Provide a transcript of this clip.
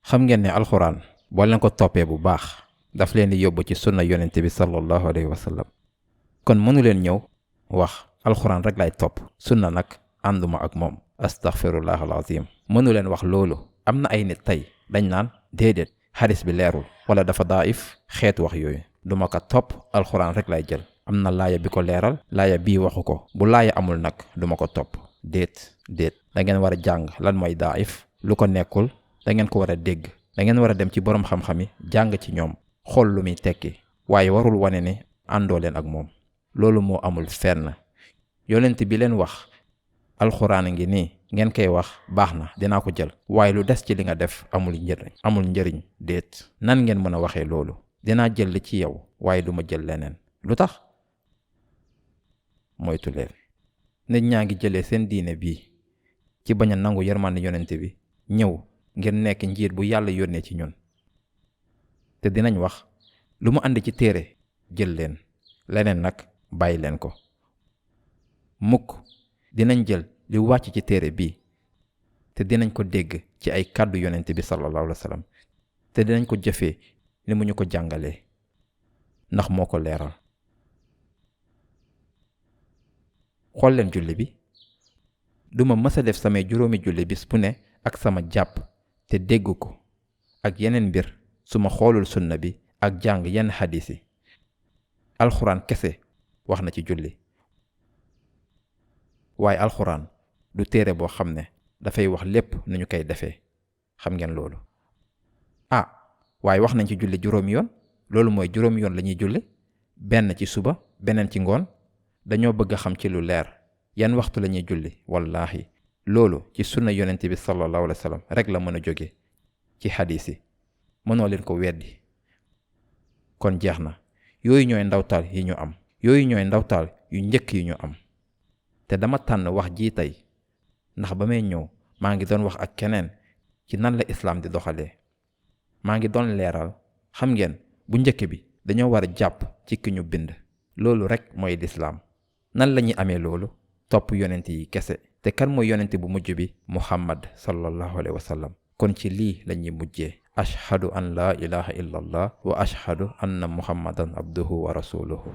xam ngeen ne alxuraan boo leen ko toppee bu baax daf leen di yóbbu ci sunna yonente bi sallallahu alayhi wa sallam. kon mënu leen ñëw wax alxuraan rek lay topp sunna nag ànduma ak moom astaghfirullah alazim. mënu leen wax loolu. am na ay nit tey dañ naan déedéet xadis bi leerul wala dafa daif xeetu wax yooyu. duma ko topp alxuraan rek lay jël. am na laaya bi ko leeral laaya bii waxu ko. bu laaya amul nag duma ko topp. déet da ngeen war a jàng lan mooy daif lu ko nekkul da ngeen ko war a dégg. da ngeen war a dem ci borom xam-xam yi jàng ci ñoom xool lu muy tekki waaye warul wane ne àndoo leen ak moom. loolu moo amul fenn. yonent bi leen wax alxuraan ngi nii ngeen koy wax baax na dinaa ko jël waaye lu des ci li nga def amul njëriñ déet. nan ngeen mën a waxee loolu. dinaa jël li ci yow waaye duma jël leneen. lu tax moytu leen. nit ñaa ngi jëlee seen diine bii ci bañ a nangu yërmande yonent bi ñëw ngir nekk njiit bu yàlla yónnee ci ñun. te dinañ wax lu mu ànd ci téere jël leen leneen nag bàyyi leen ko. mukk dinañ jël li wàcc ci téere bii te dinañ ko dégg ci ay kàddu yonent bi sallallahu alayhi wa sallam te dinañ ko jëfee ni mu ñu ko jàngalee ndax moo ko leeral. xool leen julli bi. duma mës a def samay juróomi julli bis bu ne ak sama jàpp te dégg ko ak yeneen mbir su ma xoolul sunna bi ak jàng yenn xadiis yi. alxuraan kese wax na ci julli waaye alxuraan du téere boo xam ne dafay wax lépp nu ñu koy defee. xam ngeen loolu. waaye wax nañ ci julli juróomi yoon. loolu mooy juróomi yoon la ñuy julli. benn ci suba beneen ci ngoon. dañoo bëgg a xam ci lu leer yan waxtu la ñuy julli. wallaahi loolu ci sunna yonent bi sallallahu alayhi wa sallam rek la mën a jóge ci xadiis yi. mënoo leen ko weddi. kon jeex na. yooyu ñooy ndawtaal yi ñu am. yooyu ñooy ndawtaal yu njëkk yi ñu am. te dama tànn wax jii tey ndax ba may ñëw maa ngi doon wax ak keneen ci nan la islaam di doxalee. maa ngi doon leeral. xam ngeen bu njëkk bi dañoo war a jàpp ci ki ñu bind. loolu rek mooy lislaam. nan la ñuy amee loolu. topp yonent yi kese. te kan mooy yonent bu mujj bi. muhammad sallallahu alayhi wa sallam. kon ci lii la ñuy mujjee. ashhadu an la ilaha illa allah wa ashhadu anna muhammadan abduhu wa rasuluhu.